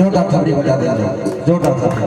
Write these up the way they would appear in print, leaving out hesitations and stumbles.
जोरदार थपड़ी बजा देल जाओ, जोरदार थपड़ी।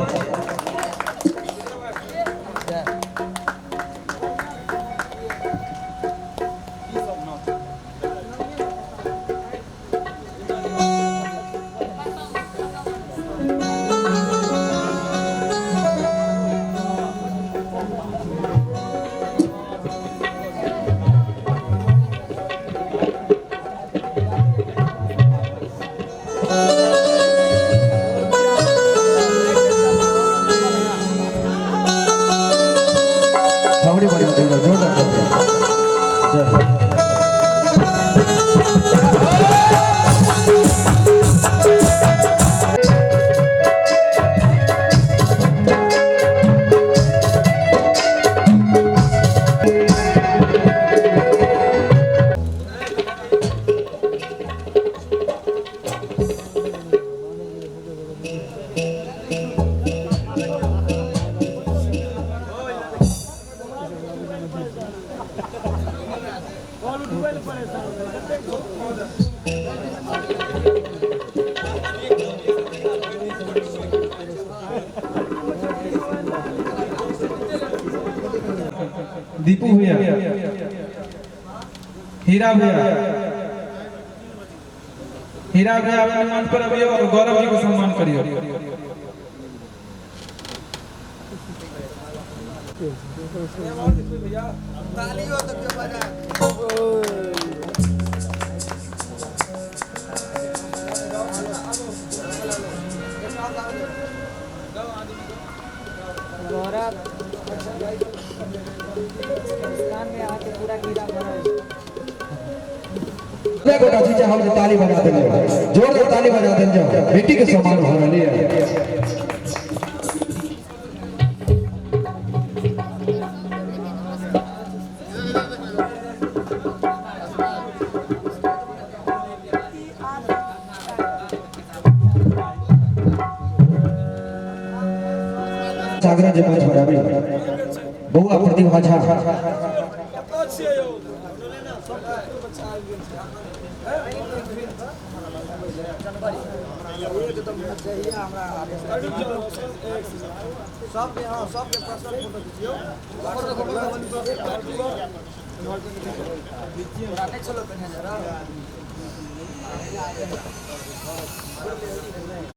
थपड़ी बजा देल जाओ, जोरदार थपड़ी। जय हो। दीपू भैया, हीरा भैया, हीरा भैया अपने मंच पर अबियो और गौरव जी को सम्मान करियो। गौरव कान में आके पूरा कीड़ा भरल। गोटा चीज हम ताली बजा देल जाओ, जोरदार ताली बजा देल जाओ। बेटी के सम्मान हो रही है। सागरा जे मंच पर आबी बउआ प्रतिभा झा।